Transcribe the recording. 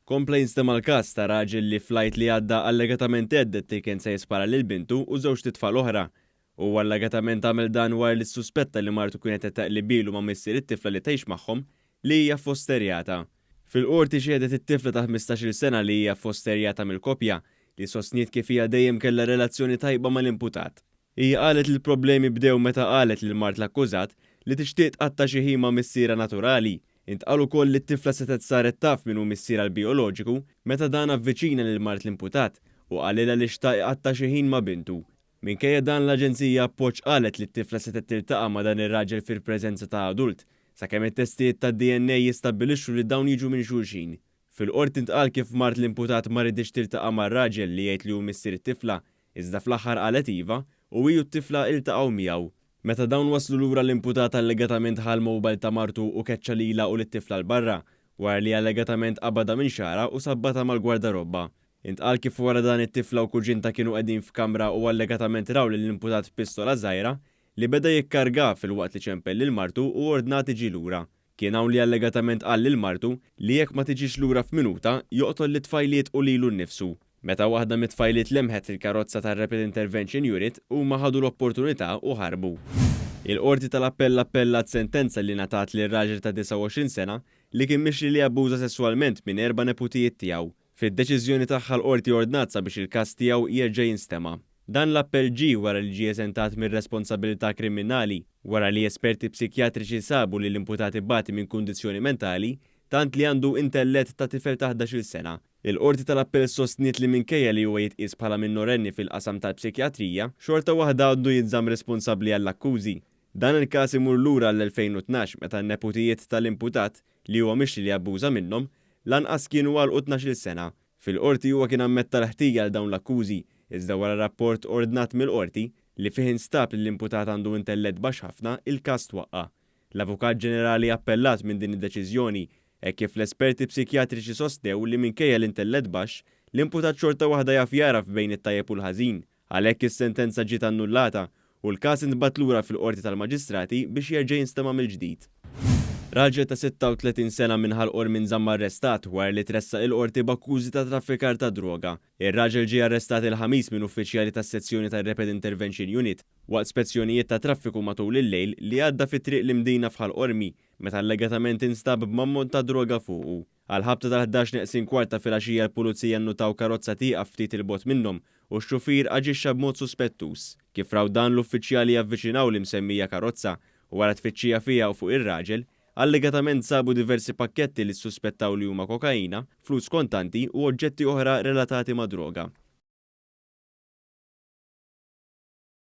Kompla jinstema' l-każ ta' raġel li fl-Għid li għadda allegatament hedded li kien se jispara lil bintu u żewġt itfal oħra. Huwa allegatament għamel dan wara li ssuspetta li martu kienet qed teqlibilu ma' missier it-tifla li tgħix magħhom li hija ffosterjata. Fil-Qorti xehdet it-tifla ta' 15-il sena li hija ffosterjata mill-koppja, li sostniet kif hija dejjem kellha relazzjoni tajba mal-imputat. Hija qalet li l-problemi bdew meta qalet lil mart l-akkużat li tixtieq tqatta' xi ħin ma' missierha naturali. Intqal ukoll li t-tifla setgħet saret taf min hu missierha l-bijoloġiku meta dan avviċina lil mart l-imputat u qalilha li xtaq iqatta' xi ħin ma' bintu. Minkejja dan l-Aġenzija Appoġġ qalet li t-tifla setgħet tiltaqa' ma' dan ir-raġel fil-preżenza ta' adult, sakemm it-testijiet tad-DNA jistabbilixxu li dawn jiġu minn xulxin. Fil-Qorti ntqal kif mart l-imputat ma riditx tiltaqa' mar-raġel li jgħid li hu missier it-tifla, iżda fl-aħħar qalet iva u hi u t-tifla iltaqgħu miegħu. Meta dawn waslu lura l-imputat allegatament ħa l-mobile ta' martu u keċċa lilha u lit-tifla 'l barra, wara li allegatament qabadha minn xagħarha u sabbatha mal-gwardarobba. Intqal kif wara dan it-tifla u kuġintha kienu qegħdin f'kamra u allegatament raw lill-imputat b'pistola żgħira li beda jikkarga filwaqt li ċempel lil martu u ordnha tiġi lura. Kien hawn li allegatament qal lil martu li jekk ma tiġix lura f'minuta, joqtol lit-tfajliet u lilu nnifsu. Meta waħda mit-tfajliet lemħet il-karozza tar-Rapid Intervention Unit, huma ħadu l-opportunità u ħarbu. Il-Qorti tal-Appell appellat sentenza li ngħatat lil raġel ta' 29 sena li kien mixli li abbuża sesswalment minn erba' neputijiet tiegħu. Fid-deċiżjoni tagħha l-Qorti ordnat sabiex il-każ tiegħu jerġa' jinstema'. Dan l-appell ġie wara li ġie eżentat mir-responsabilità kriminali wara li esperti psikjatriċi sabu li l-imputat ibati minn kundizzjoni mentali tant li għandu intellett ta' tifel ta' 11-il sena. Il-Qorti tal-Appell sostniet li minkejja li huwa jitqies bħala minorenni fil-qasam tal-psikjatrija, xorta waħda għandu jinżamm responsabbli għall-akkużi. Dan il-każ imur lura għall-2012 meta n-neputijiet tal-imputat, li huwa mixli li abbuża minnhom, lanqas kienu għalqu 12-il sena. Fil-Qorti huwa kien ammetta l-ħtija għal dawn l-akkużi, iżda wara rapport ordnat mill-Qorti, li fih instab li l-imputat għandu intellett baxx ħafna, il-każ twaqqa'. L-Avukat Ġenerali appellat minn din id-deċiżjoni, hekk kif l-esperti psikjatriċi sostnew li minkejja l-intellett baxx, l-imputat xorta waħda jaf jagħraf bejn it-tajjeb u l-ħażin. Għalhekk is-sentenza ġiet annullata u l-każ intbagħat lura fil-Qorti tal-Maġistrati biex jerġa' jinstema' mill-ġdid. Raġel ta' 36 sena minn Ħal Qormi nżamm arrestat wara li tressaq il-Qorti b'akkużi ta' traffikar ta' droga. Ir-raġel ġie arrestat il-Ħamis minn uffiċjali tas-sezzjoni tar-Rapid Intervention Unit waqt spezzjonijiet ta' traffiku matul il-lejl li għadda fi Triq l-Imdina f'Ħal Qormi meta allegatament instab b'ammont ta' droga fuqu. Għall-ħabta tal-11 neqsin kwart ta' filgħaxija l-Pulizija nnutaw karozza tieqaf ftit 'il bogħod minnhom u x-xufier aġixxa b'mod suspettuż. Kif raw dan l-uffiċjali avviċinaw l-imsemmija karozza u wara tfittxija fiha u fuq ir-raġel, allegatament sabu diversi pakketti li ssuspettaw li huma kokaina, flus kontanti u oġġetti oħra relatati mad-droga.